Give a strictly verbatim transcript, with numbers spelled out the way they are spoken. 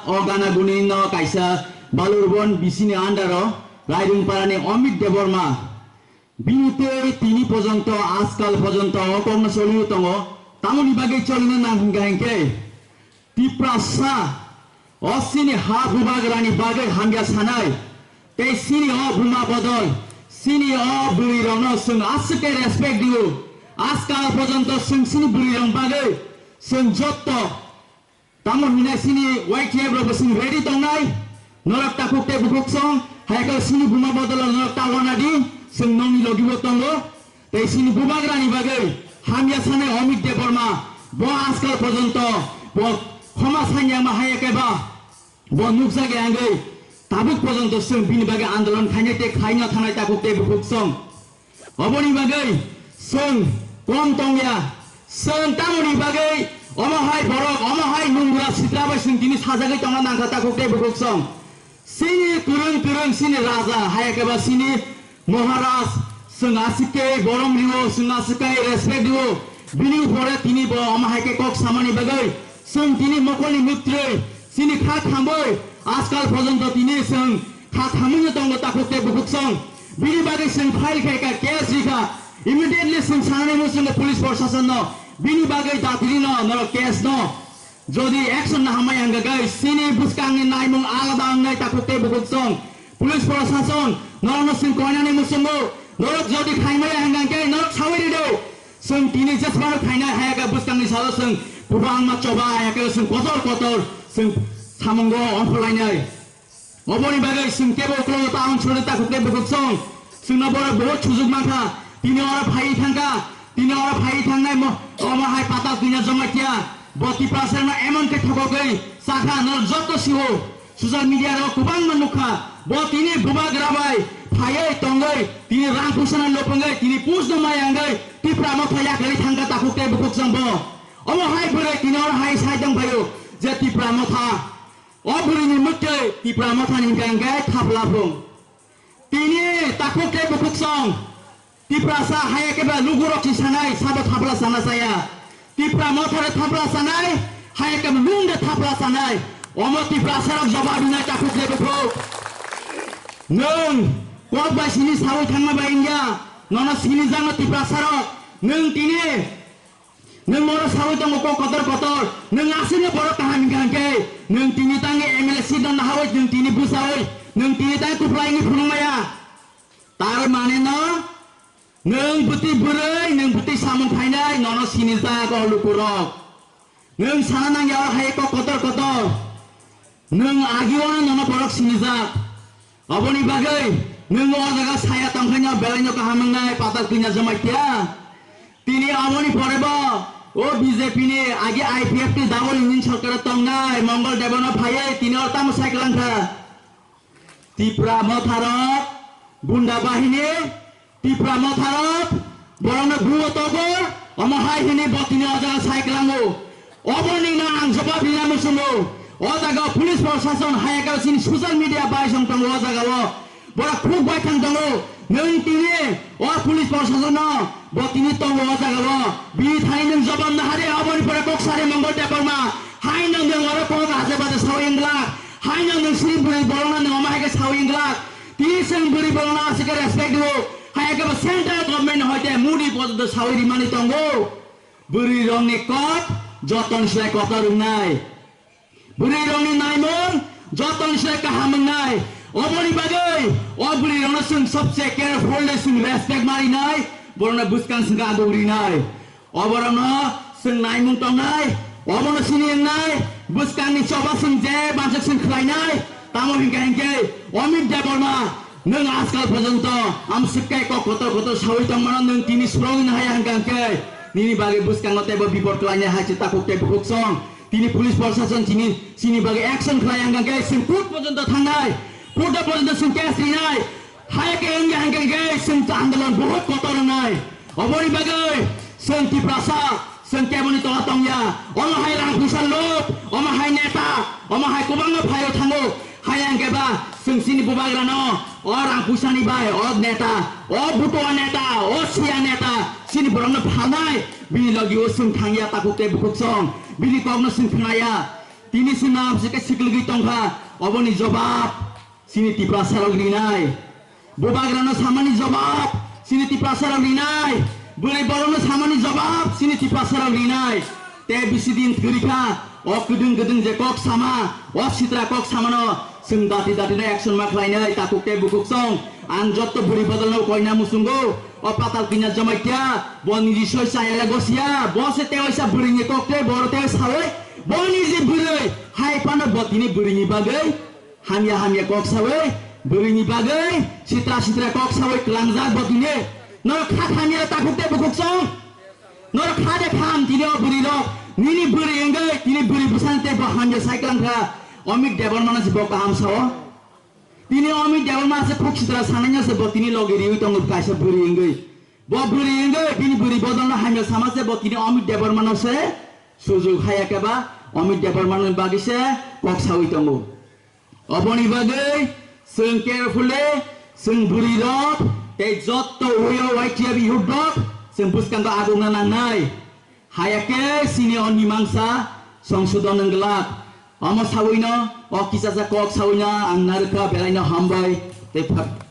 O gana guni no kaisa Balurbon bisini under o Rairung parani Amit Debbarma. Bini tei tini pojonto, askal pojonto o kokno soliwi tongo. Tamoni bagwi cholina nang hingka hingke Tiprasa o sini ha bubagrani bagwi hamya sanai. Tei sini o buma bodol, sini o bwrwi rokno chwng aswk khe respect diu. Askal pojonto chwng sini bwrwi rok bagwi chwng jotto Tamo hinai sini Y T F rok bo sini ready tongnai. Norok takhuk tei bukhuk song, hai khe sini buma bodol norok ta wana di, chwng nongni logi bo tongo. Tei sini bubagrani bagwi hamya sanai Amit Debbarma, bo askal pojonto, bo khoma sanya ma hai khe ba, bo nukjak ya wngwi, tabuk pojonto chwng bini bagwi andolon khainai tei khaina thanai takhuk tei bukhuk song. Oboni bagwi chwng kom tongya, chwng tamoni bagwi omo hai borok, omo hai nungra sitra bai chwng tini sajagwi tongna nangkha takhuk tei bukhuk song. Chini kwrwng kwrwng chini raja, hai khe ba chini Maharaj, chwng aswk khe borom rio, chwng aswk khe respect rio. Bini upore tini bo omo hai khe kok samani bagwi chwng tini mokolni mwtrwi, chini kha thambwi, askal pojonto tini chwng kha thambwino tongo takhuk tei bukhuk song. Bini bagwi chwng file khaikha, case rikha. Immediately chwng sanani muchungo police proshasonno, bini bagwi datirino norok case no. Jodi action na hamai hwnka khe chini bwskangni naimung alada wngnai takhuk tei bukhuk song. Police proshasonno norokno chwng koinani muchungo, norok jodi khaimaya hwnka khe norok sawi rido. Chwng tini jesmano khainai hai khe bwskangni salo chwng kwbangma choba hai khe chwng kotor kotor chwng samungo ongkhorlainai. Oboni bagwi chwng kebo uklok ta ongsole takhuk tei bukhuk song. Chwngno borok bohot sujuk mankha. Tini oro phaiwi thangkha. Tini oro phaiwi thangnai mo-, omo hai patal twina Jamatia. Bo Tiprasarokno emon khe thokogwi chakha, norok joto sio. Social media ro kwbangma nukha. Bo tini bubagra bai phaiwi tongwi, tini rang puisano lopongwi, tini push no maya wngwi Tipra Motha yakarwi thangkha takhuk tei bukhuk song bo. Omo hai bwrwi tini oro hai sai tong phaio je Tipra Motha. O bwrwini mwktwi Tipra Mothani hwnkha hwnkhe thapla phung. Tini takhuk tei bukhuk song. Tiprasa haya khe ba lugurok si sanai, sabo thapla sana saya. Tipra Mothare thapla sanai, haya khe ba nung de thapla sanai. Omo Tiprasarok jobab rinai takhuk tei bukhuk. Nwng kok bai sini sawi thangma bai wngya, nono sini jangno Tiprasarok. Nwng tini Nwng oro sawi tongo kok kotor kotor. Nwng aswkno borok kaham hwnkha hwnkhe, nwng tini tangwi M L A seat no nahawi, nwng tini bwsawi, nwng tini tang kwplai wngwi phunukmaya. Tar mane no, nwng bwtwi bwrwi, nwng bwtwi samung khainai, nono sinijak o lukurok. Nwng sana nangya o hai kok kotor kotor. Nwng agi-o no nono borok sinijak. Oboni bagwi nwng o jaga saya tongkhaino belaino kaham wngnai patal twina Jamatia. Tini aboni pore bo o B J P ni agi I P F T double engine sorkar tongnai Mongol Debano phaiwi tini o tamo cycle wngkha. Tipra Motharok, Gunda Bahini, Tipra Motharok, borokno buo togo, omo hai hini bo tini o jaga sai kwlango. Oboni no ang jobab rina muchungo. O jaga o police proshashan hai khe chini social media bai song tongo o jaga o. Borok khuk bai thang tongo. Nwng tini o police proshashan no bo tini tongo o jaga o. Bini thani nwng jobab nahari oboni pore kok sari Mongol Debbarma. Hai nwng nwng oro kok aje baje sawi wngla. Hai nwng nwng sini bwrwi borokno nwng omo hai khe sawi wngla. Tini chwng bwrwi borokno aswk khe respect rwo. Hai khe bo central government hoite Modi porjonto sawi rimani tongo. Bwrwi rokni kok jotoni slai kotor wngnai. Bwrwi rokni naimung jotoni slai kaham wngnai. Oboni bagwi o bwrwi rokno chwng sobse carefully chwng respect marinai. Borokno bwskang sengkha aguk rinai. Oborokno chwng naimung tongnai, obono sini wngnai, bwskangni choba chwng je mansak chwng khlainai, tamo hinkhe hinkhe Amit Debbarma, nwng ajkal porjonto amswk khe kok kotor kotor sawi tongmano nwng tini swrwngwi nahaya hinkha hinkhe nini bagwi bwskango teibo bipor khlainai hai se takhuk tei bukhuk song. Tini police proshashan chini, chini bagwi action khlai hinkha hinkhe chwng court porjonto thangnai, court porjonto chwng case rinai. Hai khe wngya hwnkhe khe chwng andolon buhut kotor wngnai. Oboni bagwi chwng Tiprasa, chwng keboni tola tongya. Omo hai rang puisa lok, omo hai neta, omo hai kwbangma phaio thango. Hai hwnkhe ba chwng chini bubagrano o rang puisani bai, o neta, o butua neta, o siya neta, chini borokno phalnai. Bini logi o chwng thangya takhuk tei bukhuk song. Bini kokno chwng khnaya. Tini swnam se khe siklwgwi tongkha, oboni jobab chini Tiprasarok rinai. Bubagrano samani jobab chini Tiprasarok rinai. Bwrwi borokno samani jobab chini Tiprasarok rinai. Te bisi din thwrikha, o kwdwng kwdwng je kok sama, o sitra kok samano chwng dati dati no action ma khlainai, takhuk tei bukhuk song. Ang jotto bwrwi bodolno koina muchungo, o patal kina Jamatia, bo niji soi chayale gosia, bo se tewaisa bwrwini kok tei boro tewaisa sawi, bo niji bwrwi, hai phano bo tini bwrwini bagwi, hamya hamya kok sawi, bwrwini bagwi, sitra sitra kok sawi kwlangjak bo tini. Norok kha hamya takhuk tei bukhuk song. Norok kha de kham tini o bwrwi rok, nini bwrwi wngwi, tini bwrwi bwsang tei bo hamya sai kwlang kha. Amit Debbarma no se bo kaham sao. Tini Amit Debbarma se khuk sitra sanai no se bo tini logi riwi tongo kaisa bwrwi wngwi. Bo bwrwi wngwi bini bwrwi bodol no hamya sama se bo tini Amit Debbarma no se sujuk haya khe ba Amit Debbarma no bagwi se kok sawi tongo. Oboni bagwi chwng carefully chwng bwrwi rok tei jotto uyo Y T F youth rok chwng bwskango agungna nangnai. Haya khe chini o mimangsa songsodon wng glak. Omo sawino o kichasa kok sawino ang narwkha belaino hambai tei phak-,